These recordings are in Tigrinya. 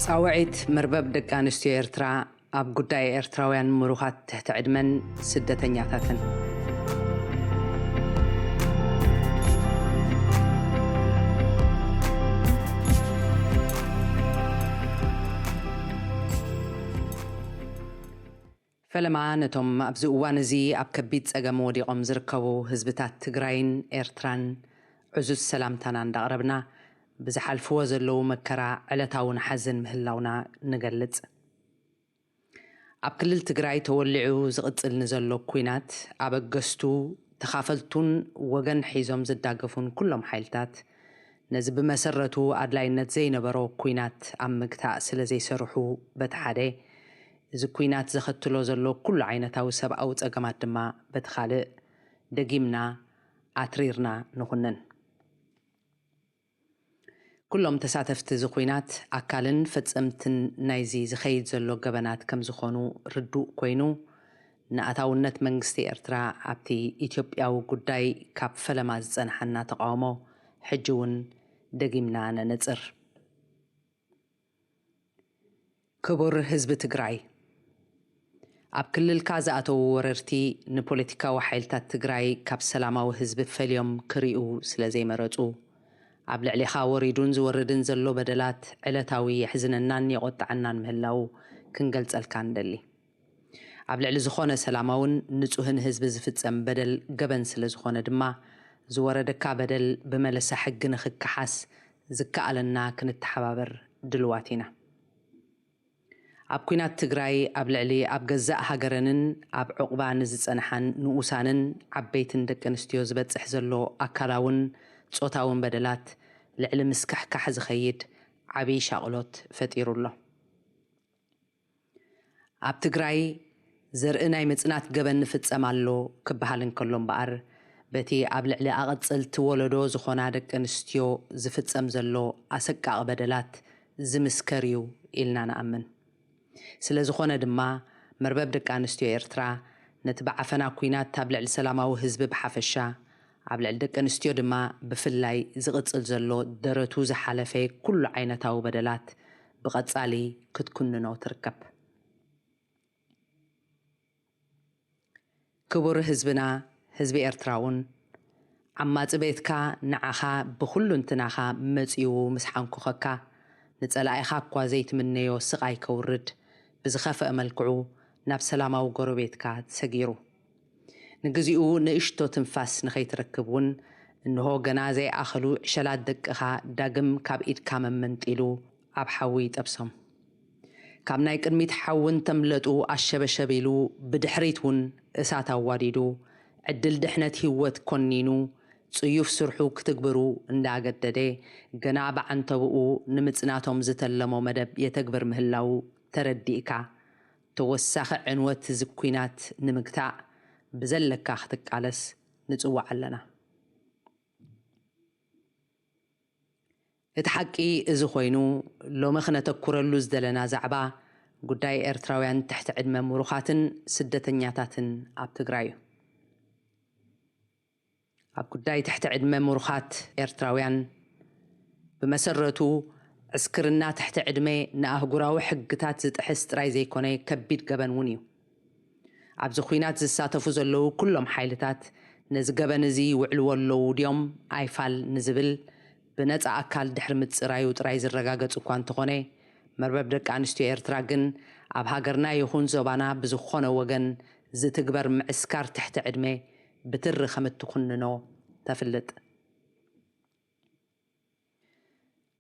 ጻውዒት መርበብ ደቂ ኣንስትዮ ኤርትራ ኣብ ጉዳይ ኤርትራውያን ምሩኻት ትሕቲ ዕድመን ስደተኛታትን። ፈለማ ነቶም ኣብዚ እዋን እዚ ኣብ ከቢድ ጸገም ወዲቖም ዝርከቡ ህዝብታት ትግራይን ኤርትራን ዕዙዝ ሰላምታና እንዳቕረብና፣ ብዝሓልፍዎ ዘለዉ መከራ ዕለታዊ ንሓዝን ምህላውና ንገልጽ። ኣብ ክልል ትግራይ ተወሊዑ ዝቕጽል ንዘሎ ኲናት ኣበገስቱ፣ ተኻፈልቱን ወገን ሒዞም ዝዳገፉን ኩሎም ሓይልታት፣ ነዚ ብመሰረቱ ኣድላይነት ዘይነበሮ ኲናት ኣብ ምግታእ ስለ ዘይሰርሑ በቲ ሓደ፣ እዚ ኲናት ዘኸትሎ ዘሎ ኩሉ ዓይነታዊ ሰብኣዊ ጸገማት ድማ በቲ ካልእ፣ ደጊምና ኣትሪርና ንኹንን። ኩሎም ተሳተፍቲ እዚ ኲናት ኣካልን ፈጸምትን ናይዚ ዝኸይድ ዘሎ ገበናት ከም ዝኾኑ ርዱእ ኮይኑ፣ ንኣታውነት መንግስቲ ኤርትራ ኣብቲ ኢትዮጵያዊ ጉዳይ ካብ ፈለማ ዝጸንሓና ተቓውሞ ሕጂ እውን ደጊምና ነነጽር። ክቡር ህዝቢ ትግራይ፣ ኣብ ክልልካ ዝኣተዉ ወረርቲ ንፖለቲካዊ ሓይልታት ትግራይ ካብ ሰላማዊ ህዝቢ ፈልዮም ክሪኡ ስለ ዘይመረጹ፣ ኣብ ልዕሌኻ ወሪዱን ዝወርድን ዘሎ በደላት ዕለታዊ የሕዝነናን የቖጥዓናን ምህላዉ ክንገልጸልካ ንደሊ። ኣብ ልዕሊ ዝኾነ ሰላማውን ንጹህን ህዝቢ ዝፍጸም በደል ገበን ስለ ዝኾነ ድማ፣ ዝወረደካ በደል ብመለሳ ሕጊ ንኽከሓስ ዝከኣለና ክንተሓባበር ድልዋት ኢና። ኣብ ኲናት ትግራይ ኣብ ልዕሊ ኣብ ገዛእ ሃገረንን ኣብ ዕቑባ ንዝጸንሓን ንኡሳንን ዓበይትን ደቂ ኣንስትዮ ዝበጽሕ ዘሎ ኣካላውን ጾታውን በደላት ልዕሊ ምስካሕካሕ ዝኸይድ ዓብዪ ሻቕሎት ፈጢሩ ኣሎ። ኣብ ትግራይ ዘርኢ ናይ ምጽናት ገበን ንፍጸም ኣሎ ክበሃል እንከሎ እምበኣር፣ በቲ ኣብ ልዕሊ ኣቐጽልቲ ወለዶ ዝኾና ደቂ ኣንስትዮ ዝፍጸም ዘሎ ኣሰቃቒ በደላት ዝምስከር እዩ ኢልና ንኣምን። ስለ ዝኾነ ድማ፣ መርበብ ደቂ ኣንስትዮ ኤርትራ ነቲ ብዓፈና ኲናት ኣብ ልዕሊ ሰላማዊ ህዝቢ ብሓፈሻ፣ ኣብ ልዕሊ ደቂ ኣንስትዮ ድማ ብፍላይ ዝቕጽል ዘሎ ደረቱ ዝሓለፈ ኩሉ ዓይነታዊ በደላት ብቐጻሊ ክትኩንኖ ትርከብ። ክቡር ህዝብና፣ ህዝቢ ኤርትራ እውን፣ ዓማጺ ቤትካ ንዓኻ ብኹሉ እንትናኻ መጺኡ ምስ ሓንኮኸካ፣ ንጸላኢኻ እኳ ዘይትምነዮ ስቓይ ከውርድ፣ ብዝኸፍአ መልክዑ ናብ ሰላማዊ ጎረቤትካ ሰጊሩ። ንግዚኡ ንእሽቶ ትንፋስ ንኸይትረክብ እውን፣ እንሆ ገና ዘይኣኸሉ ዕሸላት ደቅኻ ዳግም ካብ ኢድካ መመንጢሉ ኣብ ሓዊ ይጠብሶም። ካብ ናይ ቅድሚት ሓዊ እንተምለጡ ኣሸበሸብ ኢሉ፣ ብድሕሪት እውን እሳት ኣዋዲዱ፣ ዕድል ድሕነት ህይወት ኮኒኑ፣ ጽዩፍ ስርሑ ክትግብሩ እንዳኣገደደ፣ ገና ብዓንተብኡ ንምጽናቶም ዝተለሞ መደብ የተግብር ምህላዉ ተረዲእካ፣ ተወሳኺ ዕንወት እዚ ኲናት ንምግታእ ብዘለካ ክትቃለስ ንጽውዕ ኣለና። እቲ ሓቂ እዚ ኮይኑ፣ ሎሚ ክነተኩረሉ ዝደለና ዛዕባ ጉዳይ ኤርትራውያን ትሕቲ ዕድመ ምሩኻትን ስደተኛታትን ኣብ ትግራይ እዩ። ኣብ ጉዳይ ትሕቲ ዕድመ ምሩኻት ኤርትራውያን፣ ብመሰረቱ ዕስክርና ትሕቲ ዕድመ ንኣህጉራዊ ሕግታት ዝጥሕስ ጥራይ ዘይኮነ፣ ከቢድ ገበን እውን እዩ። ኣብዚ ኲናት ዝሳተፉ ዘለዉ ኩሎም ሓይልታት ነዚ ገበን እዚ ይውዕልዎ ኣለዉ ድዮም ኣይፋል ንዝብል ብነጻ ኣካል ድሕሪ ምጽራዩ ጥራይ ዝረጋገጽ እኳ እንተኾነ፣ መርበብ ደቂ ኣንስትዮ ኤርትራ ግን ኣብ ሃገርና ይኹን ዞባና ብዝኾነ ወገን ዝትግበር ምዕስካር ትሕቲ ዕድመ ብትሪ ከም እትኹንኖ ተፍልጥ።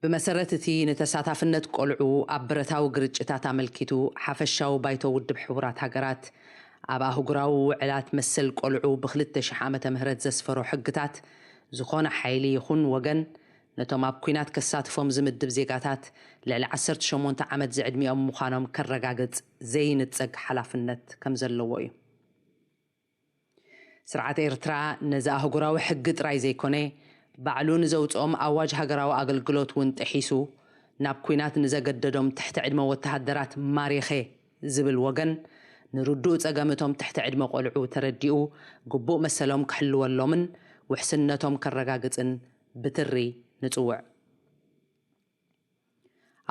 ብመሰረት እቲ ንተሳታፍነት ቆልዑ ኣብ ብረታዊ ግርጭታት ኣመልኪቱ ሓፈሻዊ ባይቶ ውድብ ሕቡራት ሃገራት ኣብ ኣህጉራዊ ውዕላት መሰል ቆልዑ ብ ክልተ ሽሕ ዓመተ ምህረት ዘስፈሮ ሕግታት፣ ዝኾነ ሓይሊ ይኹን ወገን ነቶም ኣብ ኲናት ከሳትፎም ዝምድብ ዜጋታት ልዕሊ ዓሰርተ ሸሞንተ ዓመት ዝዕድሚኦም ምዃኖም ከረጋግጽ ዘይንጸግ ሓላፍነት ከም ዘለዎ እዩ። ስርዓት ኤርትራ ነዚ ኣህጉራዊ ሕጊ ጥራይ ዘይኮነ፣ ባዕሉ ንዘውጽኦም ኣዋጅ ሃገራዊ ኣገልግሎት እውን ጥሒሱ፣ ናብ ኲናት ንዘገደዶም ትሕቲ ዕድመ ወተሃደራት ማሪኸ ዝብል ወገን፣ ንርዱእ ጸገም እቶም ትሕቲ ዕድመ ቆልዑ ተረዲኡ፣ ግቡእ መሰሎም ክሕልወሎምን ውሕስነቶም ከረጋግጽን ብትሪ ንጽውዕ።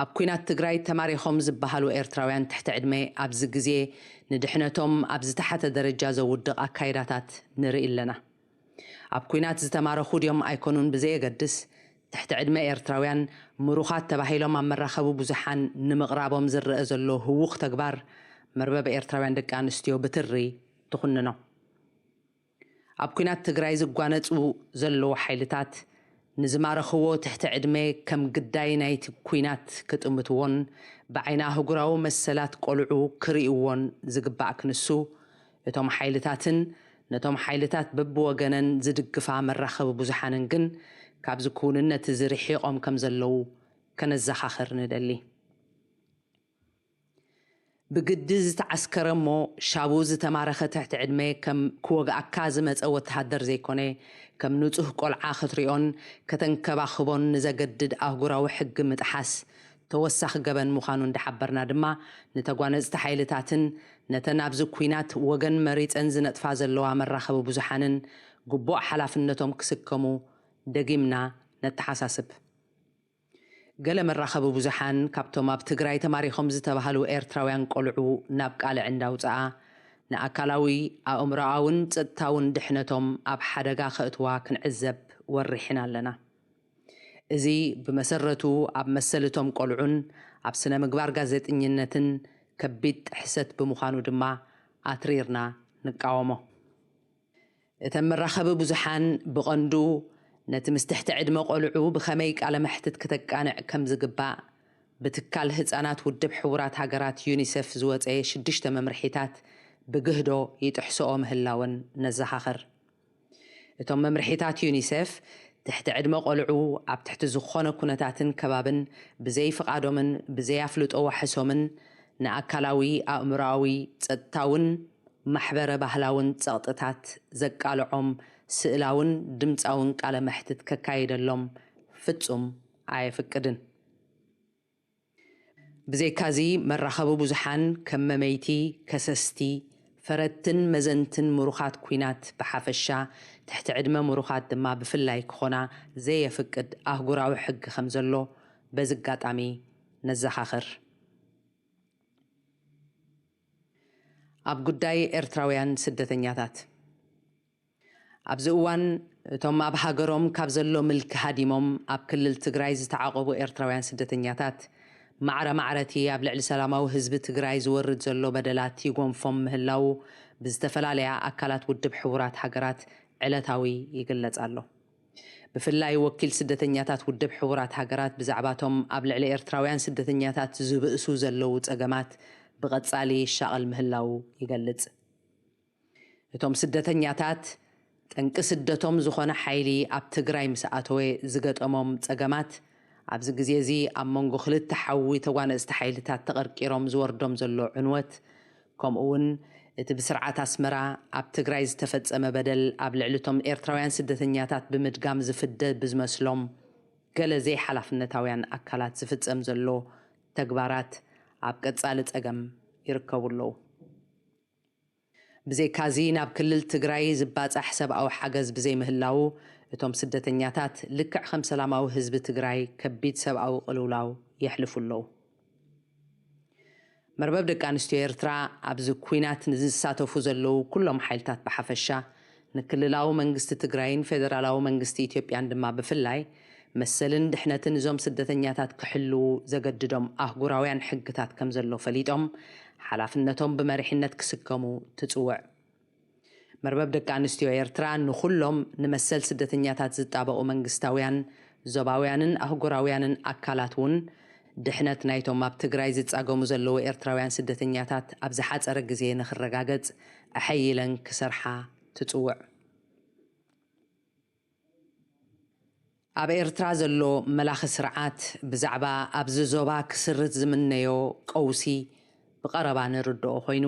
ኣብ ኲናት ትግራይ ተማሪኾም ዝበሃሉ ኤርትራውያን ትሕቲ ዕድመ ኣብዚ ግዜ ንድሕነቶም ኣብ ዝተሓተ ደረጃ ዘውድቕ ኣካይዳታት ንርኢ ኣለና። ኣብ ኲናት ዝተማረኹ ድዮም ኣይኮኑን ብዘየገድስ፣ ትሕቲ ዕድመ ኤርትራውያን ምሩኻት ተባሂሎም ኣብ መራኸቢ ብዙሓን ንምቕራቦም ዝረአ ዘሎ ህዉኽ ተግባር መርበብ ኤርትራውያን ደቂ ኣንስትዮ ብትሪ ትኹንኖ። ኣብ ኲናት ትግራይ ዝጓነጹ ዘለዉ ሓይልታት ንዝማረኽዎ ትሕቲ ዕድመ ከም ግዳይ ናይቲ ኲናት ክጥምትዎን ብዓይኒ ኣህጉራዊ መሰላት ቆልዑ ክርእይዎን ዝግባእ ክንሱ፣ እቶም ሓይልታትን ነቶም ሓይልታት በብወገነን ዝድግፋ መራኸቢ ብዙሓንን ግን ካብዚ ክውንነት እዚ ርሒቖም ከም ዘለዉ ከነዘኻኽር ንደሊ። ብግዲ ዝተዓስከረ እሞ ሻቡ ዝተማረኸ ትሕቲ ዕድመ ከም ክወግኣካ ዝመጸ ወተሃደር ዘይኮነ፣ ከም ንጹህ ቆልዓ ክትሪኦን ከተንከባኽቦን ንዘገድድ ኣህጉራዊ ሕጊ ምጥሓስ ተወሳኺ ገበን ምዃኑ እንዳሓበርና ድማ፣ ንተጓነጽቲ ሓይልታትን ነተን ኣብዚ ኲናት ወገን መሪጸን ዝነጥፋ ዘለዋ መራኸቢ ብዙሓንን ግቡእ ሓላፍነቶም ክስከሙ ደጊምና ነተሓሳስብ። ገለ መራኸቢ ብዙሓን ካብቶም ኣብ ትግራይ ተማሪኾም ዝተባህሉ ኤርትራውያን ቆልዑ ናብ ቃልዕ እንዳውፅኣ፣ ንኣካላዊ፣ ኣእምሮኣውን ጸጥታውን ድሕነቶም ኣብ ሓደጋ ከእትዋ ክንዕዘብ ወሪሕና ኣለና። እዚ ብመሰረቱ ኣብ መሰል እቶም ቆልዑን ኣብ ስነ ምግባር ጋዜጠኝነትን ከቢድ ጥሕሰት ብምዃኑ ድማ ኣትሪርና ንቃወሞ። እተን መራኸቢ ብዙሓን ብቐንዱ ነቲ ምስ ትሕቲ ዕድመ ቆልዑ ብኸመይ ቃለ መሕትት ክተቃንዕ ከም ዝግባእ ብትካል ህጻናት ውድብ ሕቡራት ሃገራት ዩኒሴፍ ዝወጸ ሽዱሽተ መምርሒታት ብግህዶ ይጥሕስኦ ምህላወን ነዘኻኽር። እቶም መምርሒታት ዩኒሴፍ ትሕቲ ዕድመ ቆልዑ ኣብ ትሕቲ ዝኾነ ኩነታትን ከባብን ብዘይ ፍቓዶምን ብዘይ ኣፍልጦ ዋሕሶምን ንኣካላዊ፣ ኣእምሮኣዊ፣ ጸጥታውን ማሕበረ ባህላውን ጸቕጥታት ዘቃልዖም ስእላውን ድምጻውን ቃለ መሕትት ከካይደሎም ፍጹም ኣየፍቅድን። ብዘይካዚ መራኸቢ ብዙሓን ከም መመይቲ፣ ከሰስቲ፣ ፈረድትን መዘንትን ምሩኻት ኲናት ብሓፈሻ፣ ትሕቲ ዕድመ ምሩኻት ድማ ብፍላይ ክኾና ዘየፍቅድ ኣህጉራዊ ሕጊ ከም ዘሎ በዚ ኣጋጣሚ ነዘኻኽር። ኣብ ጉዳይ ኤርትራውያን ስደተኛታት። ኣብዚ እዋን እቶም ኣብ ሃገሮም ካብ ዘሎ ምልኪ ሃዲሞም ኣብ ክልል ትግራይ ዝተዓቖቡ ኤርትራውያን ስደተኛታት ማዕረ ማዕረቲ ኣብ ልዕሊ ሰላማዊ ህዝቢ ትግራይ ዝወርድ ዘሎ በደላት ይጎንፎም ምህላዉ ብዝተፈላለያ ኣካላት ውድብ ሕቡራት ሃገራት ዕለታዊ ይግለጽ ኣሎ። ብፍላይ ወኪል ስደተኛታት ውድብ ሕቡራት ሃገራት ብዛዕባቶም ኣብ ልዕሊ ኤርትራውያን ስደተኛታት ዝብእሱ ዘለዉ ጸገማት ብቐጻሊ ይሻቐል ምህላዉ ይገልጽ። እቶም ስደተኛታት ጠንቂ ስደቶም ዝኾነ ሓይሊ ኣብ ትግራይ ምስ ኣተወ ዝገጠሞም ጸገማት፣ ኣብዚ ግዜ እዚ ኣብ መንጎ ክልተ ሓዊ ተጓነጽቲ ሓይልታት ተቐርቂሮም ዝወርዶም ዘሎ ዕንወት፣ ከምኡ እውን እቲ ብስርዓት ኣስመራ ኣብ ትግራይ ዝተፈጸመ በደል ኣብ ልዕሊ እቶም ኤርትራውያን ስደተኛታት ብምድጋም ዝፍደ ብዝመስሎም ገለ ዘይሓላፍነታውያን ኣካላት ዝፍጸም ዘሎ ተግባራት ኣብ ቀጻሊ ጸገም ይርከቡ ኣለዉ። ብዘይካዚ ናብ ክልል ትግራይ ዝባጻሕ ሰብኣዊ ሓገዝ ብዘይምህላዉ እቶም ስደተኛታት ልክዕ ከም ሰላማዊ ህዝቢ ትግራይ ከቢድ ሰብኣዊ ቅልውላው የሕልፉ ኣለዉ። መርበብ ደቂ ኣንስትዮ ኤርትራ ኣብዚ ኲናት ንዝሳተፉ ዘለዉ ኩሎም ሓይልታት ብሓፈሻ፣ ንክልላዊ መንግስቲ ትግራይን ፌደራላዊ መንግስቲ ኢትዮጵያን ድማ ብፍላይ መሰልን ድሕነትን እዞም ስደተኛታት ክሕልዉ ዘገድዶም ኣህጉራውያን ሕግታት ከም ዘሎ ፈሊጦም ሓላፍነቶም ብመሪሕነት ክስከሙ ትጽውዕ። መርበብ ደቂ ኣንስትዮ ኤርትራ ንኹሎም ንመሰል ስደተኛታት ዝጣበቑ መንግስታውያን፣ ዞባውያንን ኣህጉራውያንን ኣካላት እውን ድሕነት ናይቶም ኣብ ትግራይ ዝጻገሙ ዘለዉ ኤርትራውያን ስደተኛታት ኣብ ዝሓጸረ ግዜ ንኽረጋገጽ ኣሐይለን ክሰርሓ ትጽውዕ። ኣብ ኤርትራ ዘሎ መላኺ ስርዓት ብዛዕባ ኣብዚ ዞባ ክስርት ዝምነዮ ቀውሲ ብቐረባ ንርድኦ ኮይኑ፣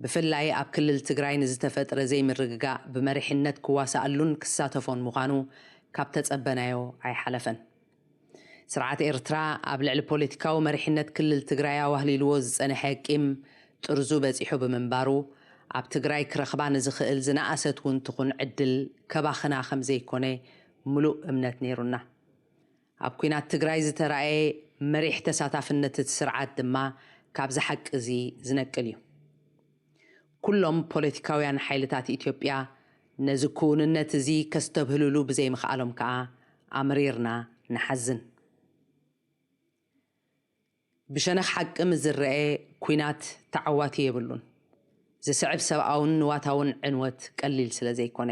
ብፍላይ ኣብ ክልል ትግራይ ንዝተፈጥረ ዘይምርግጋእ ብመሪሕነት ክዋሳኣሉን ክሳተፎን ምዃኑ ካብ ተጸበናዮ ኣይሓለፈን። ስርዓት ኤርትራ ኣብ ልዕሊ ፖለቲካዊ መሪሕነት ክልል ትግራይ ኣዋህሊልዎ ዝጸንሐ ቂም ጥርዙ በጺሑ ብምንባሩ፣ ኣብ ትግራይ ክረኽባ ንዝኽእል ዝነኣሰት እውን ትኹን ዕድል ከባኽና ከም ዘይኮነ ምሉእ እምነት ነይሩና። ኣብ ኲናት ትግራይ ዝተራእየ መሪሕ ተሳታፍነት እቲ ስርዓት ድማ ካብዚ ሓቂ እዚ ዝነቅል እዩ። ኩሎም ፖለቲካውያን ሓይልታት ኢትዮጵያ ነዚ ክውንነት እዚ ከስተብህልሉ ብዘይምኽኣሎም ከኣ ኣምሪርና ንሓዝን። ብሸነኽ ሓቂ ምስ ዝረኤ፣ ኲናት ተዓዋቲ የብሉን። ዝስዕብ ሰብኣውን ንዋታውን ዕንወት ቀሊል ስለ ዘይኮነ፣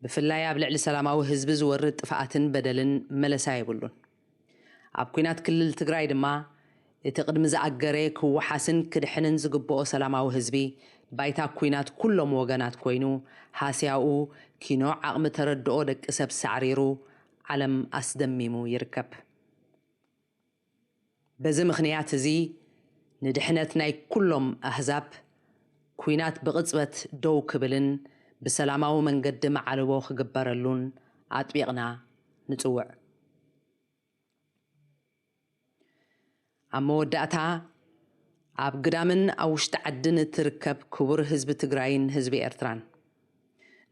ብፍላይ ኣብ ልዕሊ ሰላማዊ ህዝቢ ዝወርድ ጥፍኣትን በደልን መለሳ የብሉን። ኣብ ኲናት ክልል ትግራይ ድማ፣ እቲ ቅድሚ ዝኣገረ ክወሓስን ክድሕንን ዝግብኦ ሰላማዊ ህዝቢ፣ ባይታ ኲናት ኩሎም ወገናት ኮይኑ፣ ሃስያኡ ኪኖ ዓቕሚ ተረድኦ ደቂ ሰብ ሳዕሪሩ፣ ዓለም ኣስደሚሙ ይርከብ። በዚ ምኽንያት እዚ፣ ንድሕነት ናይ ኩሎም ኣህዛብ፣ ኲናት ብቕጽበት ደው ክብልን ብሰላማዊ መንገዲ መዓልቦ ክግበረሉን ኣጥቢቕና ንጽውዕ። ኣብ መወዳእታ፣ ኣብ ግዳምን ኣብ ውሽጢ ዓድን እትርከብ ክቡር ህዝቢ ትግራይን ህዝቢ ኤርትራን፣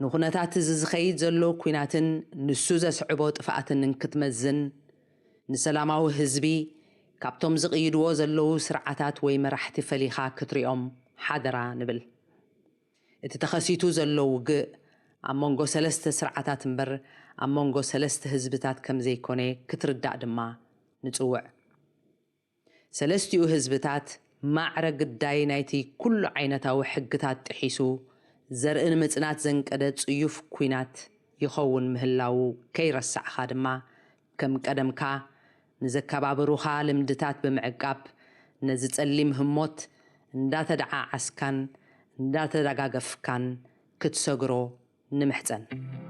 ንኹነታት እዚ ዝኸይድ ዘሎ ኲናትን ንሱ ዘስዕቦ ጥፍኣትን እንክትመዝን፣ ንሰላማዊ ህዝቢ ካብቶም ዝቕይድዎ ዘለዉ ስርዓታት ወይ መራሕቲ ፈሊኻ ክትሪኦም ሓደራ ንብል። እቲ ተኸሲቱ ዘሎ ውግእ ኣብ መንጎ ሰለስተ ስርዓታት እምበር ኣብ መንጎ ሰለስተ ህዝብታት ከም ዘይኮነ ክትርዳእ ድማ ንጽውዕ። ሰለስቲኡ ህዝብታት ማዕረ ግዳይ ናይቲ ኩሉ ዓይነታዊ ሕግታት ጥሒሱ ዘርኢ ንምጽናት ዘንቀደ ጽዩፍ ኲናት ይኸውን ምህላዉ ከይረሳዕኻ ድማ፣ ከም ቀደምካ ንዘከባብሩኻ ልምድታት ብምዕቃብ፣ ነዚ ጸሊም ህሞት እንዳተደዓዓስካን እንዳተደጋገፍካን ክትሰግሮ ንምሕጸን።